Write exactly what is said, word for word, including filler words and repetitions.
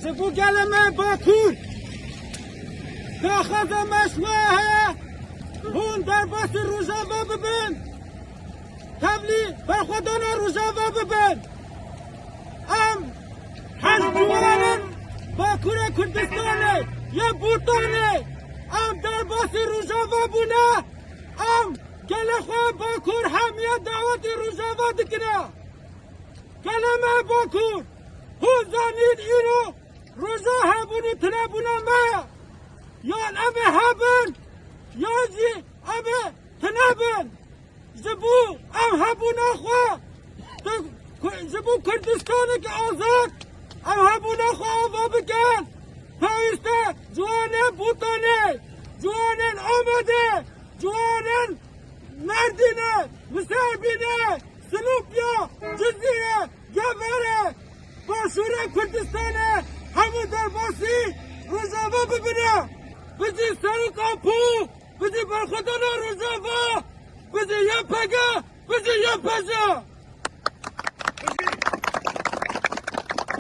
Ji bo gelê me Bakur, daxwaza me ji we heye, hûn derbasî Rojava bibin, tevlî berxwedana Rojava bibin. Em her ciwanên Bakurê Kurdistanê yê Bûtanê, em derbasî Rojava bûne, em gelê xwe Bakur hemiye dawetî Rojava dikine. Gelê me Bakur, hûn zanîn îro roja hebûn û tunebûna me ye. Yan em ê hebin, yan jî em ê tunebin. Ji bo em hebûna xwe, tu-, ku-, ji bo Kurdistaneke azad, em hebûna xwe ava bikin. Pêwîst e ciwanên Bûtanê, ciwanên Amedê, ciwanên Merdînê, Miserbînê, Silopya, Cizîrê, Geverê, Başûrê Kurdistanê, hemû derbasî Rojava bibine. Bijî Serok Apo, bijî berxwedana Rojava, bijî Y P G, bijî Y P J.